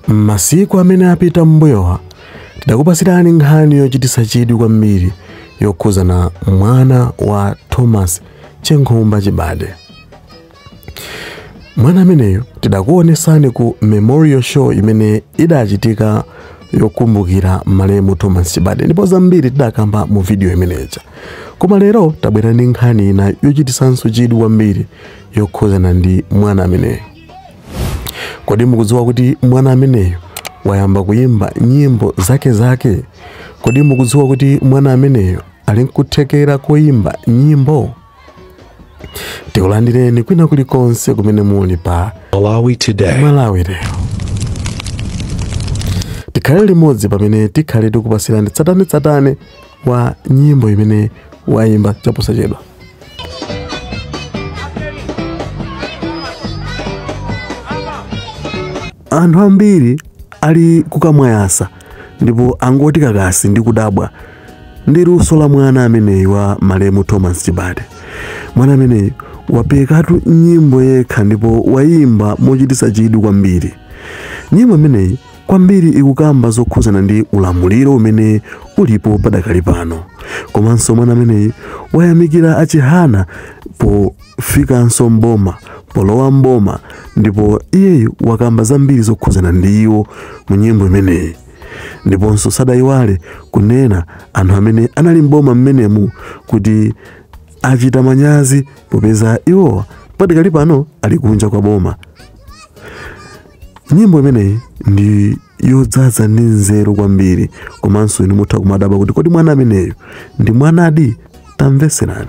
Masiku amene apita m'mbuyowa tidakupasirani nkhani yochititsa chidwi kwambiri yokhuzana mwana wa Thomas Chenkhumba Chibade. Mwana ameneyo tidakuonesani ku memorial show imene idachitika yokumbukira malemu Thomas Chibade, ndipo zambiri tidakamba mu video imeneja. Koma lero tabwera ndi nkhani ina yochititsanso chidwi kwambiri yokhuzana ndi mwana ameneyo. Kodi mukudziwa kuti mwana ameneyo wayamba kuyimba nyimbo zake zake? Kodi mukudziwa kuti mwana ameneyo ali nkuthekera koyimba nyimbo? Tikulandireni kwina kulikonse kumene muli pa Malawi Today. Malawi Lero. Tikhale limodzi pamene tikhale tikupasirani tsatanetsatane wa nyimbo imene wayimba chaposachedwa. Anthu ambiri ali kukamwayasa ndipo angoti kakasi ndi kudabwa ndi luso la mwana ameneyi wa malemu Thomas Chibade. Mwana ameneyi wapekatu nyimbo yekha ndipo wayimba mochititsa chidwi kwambiri. Nyimbo imeneyi kwambiri ikukamba zokhuzana ndi ulamuliro umene ulipo padakali pano. Komanso mwana ameneyi wayamikira achihana pofikanso mboma, polowa mboma, ndipo iyeyu wakamba zambiri zokhuzana ndi iwo mu nyimbo imeneyi. Ndiponso sadayiwale kunena anthu amene anali mboma mmenemu kuti achita manyazi popeza iwowa padakali pano ali kunja kwa boma. Nyimbo imeneyi ndi yodzaza ndi nzeru kwambiri, komanso inu mutha kumadabwa kuti kodi mwana ameneyu ndi mwanadi? Tamveserani.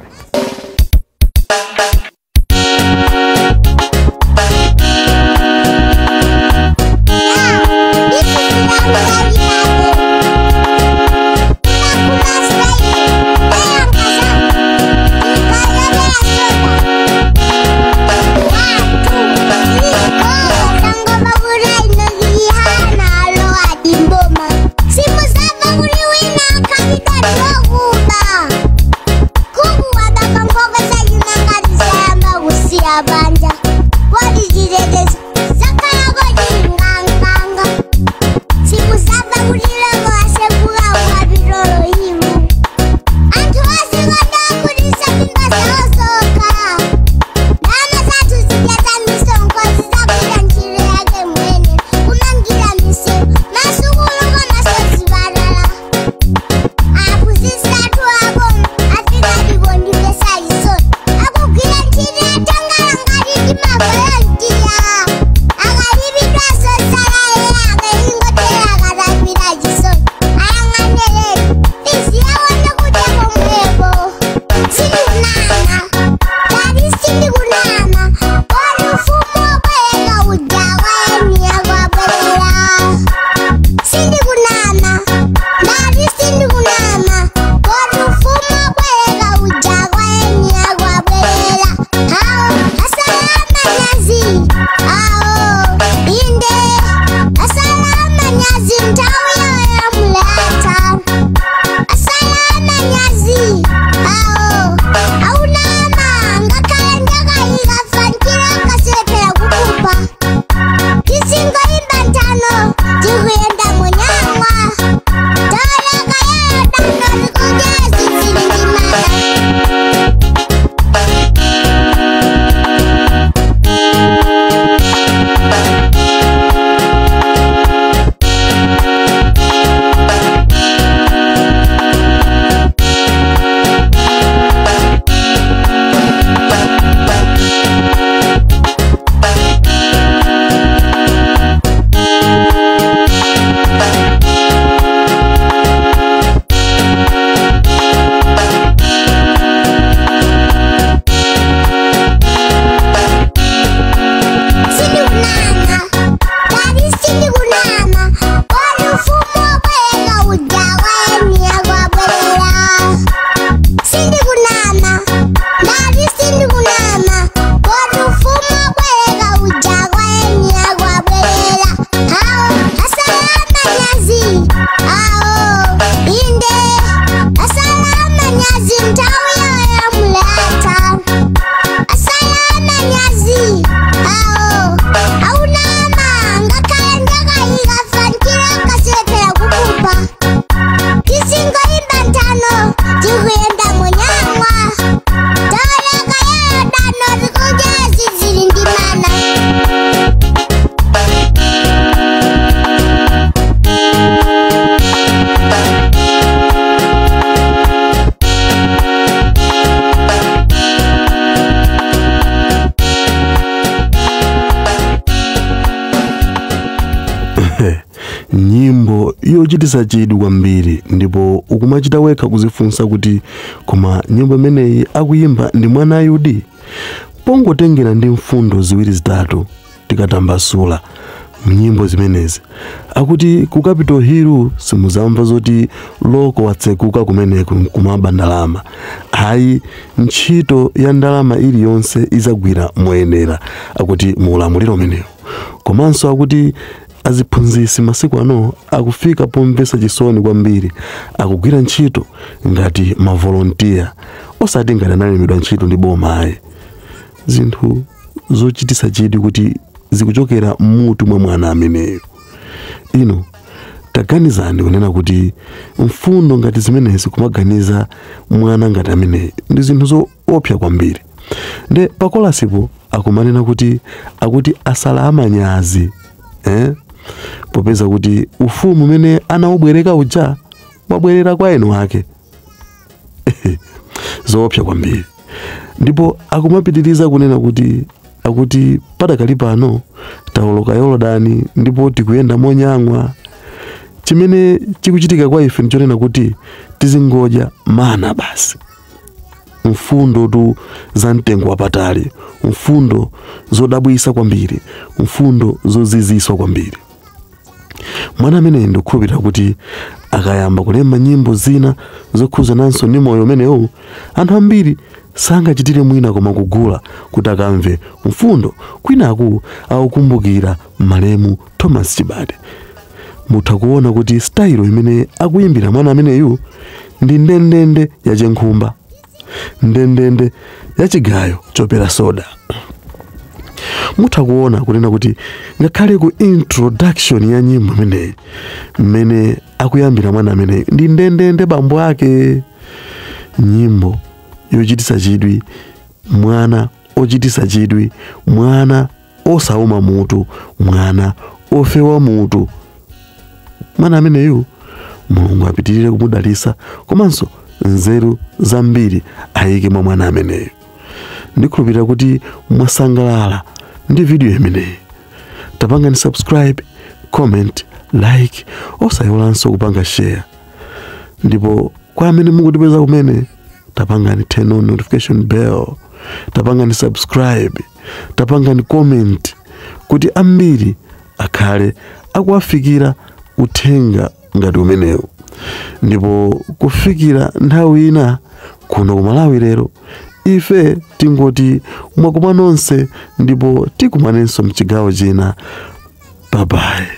Sindikunama, ndati sindikunama. Yochitisa chidwi kwambiri, ndipo ukumachita wekha kuzifunsa kuti koma nyimbo imeneyi akuyimba ndi mwana ayudi? Pongotengera ndi mfundo ziwiri zitatu tikatambasula mnyimbo zimenezi, akuti ku Capitol Hill simuzamva zoti loko watsekuka kumeneko kumaba ndalama. Ayi, ntchito ya ndalama iliyonse izagwira moyenera, akuti muulamuliro umenewo. Komanso akuti aziphunzitsi masiku ano akufika pomvetsa chisoni kwambiri, akugwira ntchito ngati mavolontiya, osati ngati analembedwa ntchito ndi boma ayi. Zinthu zochititsa chidwi kuti zikuchokera mmutu mwa mwana ameneyo. Ino taganizani kunena kuti mfundo ngati zimenezi kumaganiza mwana ngati ameneyo ndi zinthu zoopsa kwambiri. Nde pakolasipo akumanena kuti akuti asala amanyazi, popeza kuti ufumu umene anawubwereka uja wabwerera kwa eni ake. Zoopsa kwambiri. Ndipo akumapitiriza kunena kuti akuti padakali pano tawoloka Yorodani ndipo tikuyenda monyang'wa. Chimene chikuchitika kwa ife ndichonena kuti tizingodya mana basi. Mfundo tu za mtengo wapatali, mfundo zodabwisa kwambiri, mfundo zoziziswa kwambiri. Mwana amene ndikukhulupirira kuti akayamba kulemba nyimbo zina zokhuzananso ndi moyo umenewu, anthu ambiri sangachitire mwina koma kugula kuti akamve mfundo kwinaku akukumbukira malemu Thomas Chibade. Mutha kuona kuti style imene akuyimbira mwana ameneyu ndi ndendende yachenkhumba, ndendende yachigayo chopera soda. Mutha kuona kunena kuti ngakhale ku introduction ya nyimbo imeneyi mmene akuyambira mwana ameneyu ndi ndendende bambo ake. Nyimbo yochititsa chidwi, mwana ochititsa chidwi, mwana osauma mutu, mwana ofewa mutu. Mwana ameneyu Mulungu apitirire kumudalitsa, komanso nzeru zambiri ayike mwa mwana ameneyu. Ndikhulupirira kuti mwasangalala ndi video imeneyi. Tapangani subscribe, comment, like, osayiwalanso kupanga share. Ndipo kwa amene mukutipeza kumene, tapangani turn on notification bell, tapangani subscribe, tapangani comment kuti ambiri akhale akuwafikira uthenga ngati umenewu. Ndipo kufikira nthawi ina kuno ku Malawi lero, ife tingoti mwakoma nonse, ndipo tikumanenso mchigawo china. Bye bye.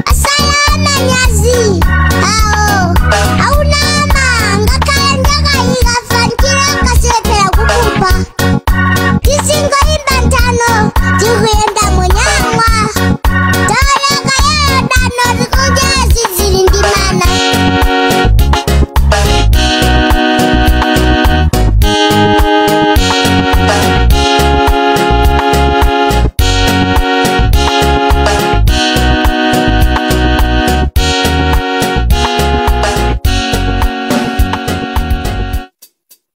Asala amanyazi ao aunama ngakhale njoka ikafika.